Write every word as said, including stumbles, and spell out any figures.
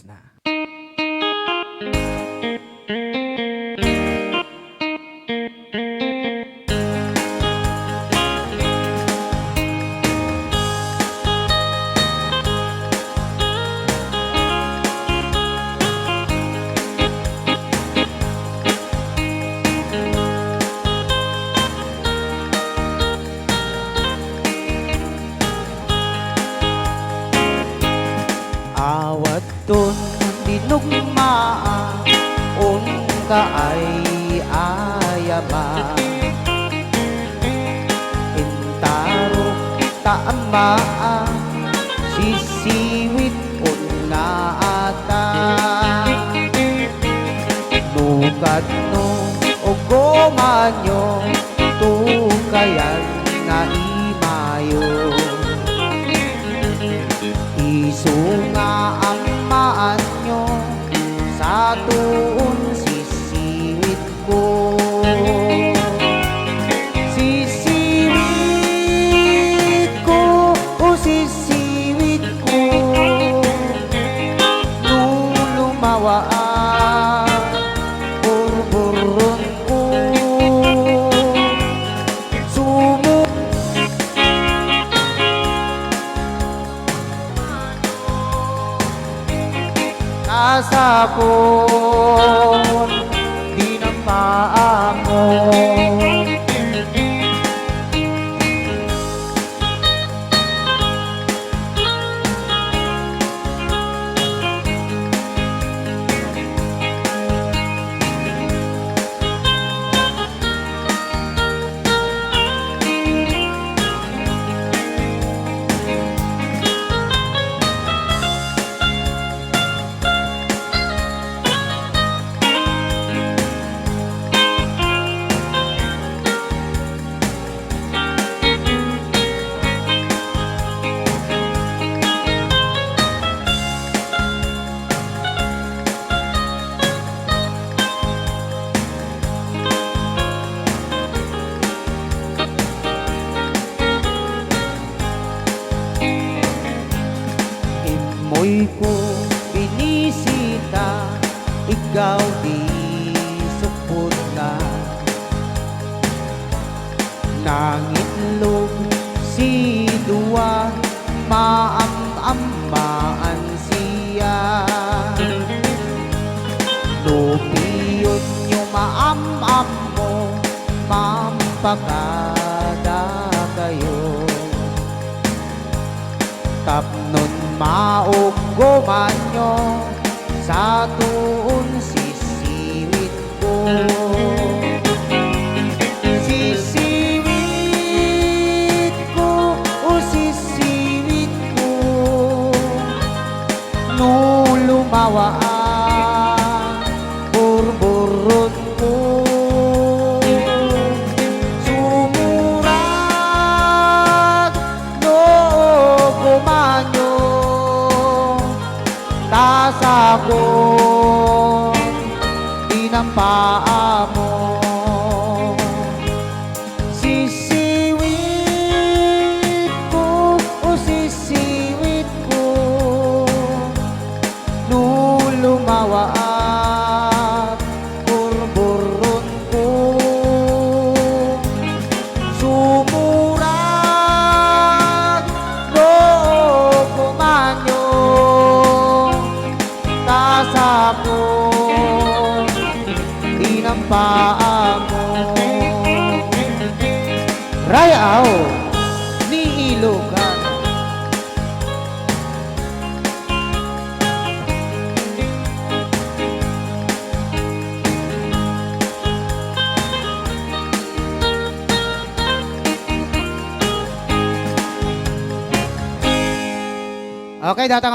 na. Awaton dinugmaa, unka ay ayama. Intarok ta amaa, sisiwit unna ata. No kadno ugomanyo, tukayan na imayo. Isu nga ammaanyo, satuon sisiwitko. Sisiwitko, o sisiwitko. No lumawaak, burburonko. Sumu- Nasakon, dinampaamon. Immuyko, binisita, iggaw di supotna. Nangitlog si Dua, maam-ammaan siya. No piyonyo maam-ammo, mampakadakayo. Tapnon mauggomanyo, satuon sisiwitko. Sisiwitko, o sisiwitko. No lumawaak, burburonko. Sumurag no ugomanyo, ta sakon, dinampaamon. Sisiwitko, o sisiwitko, no lumawaak, burburonko. Sumurag no ugomanyo, ta sakon, dinampaamon. Ray-aw ni Ilocano. Okay, datang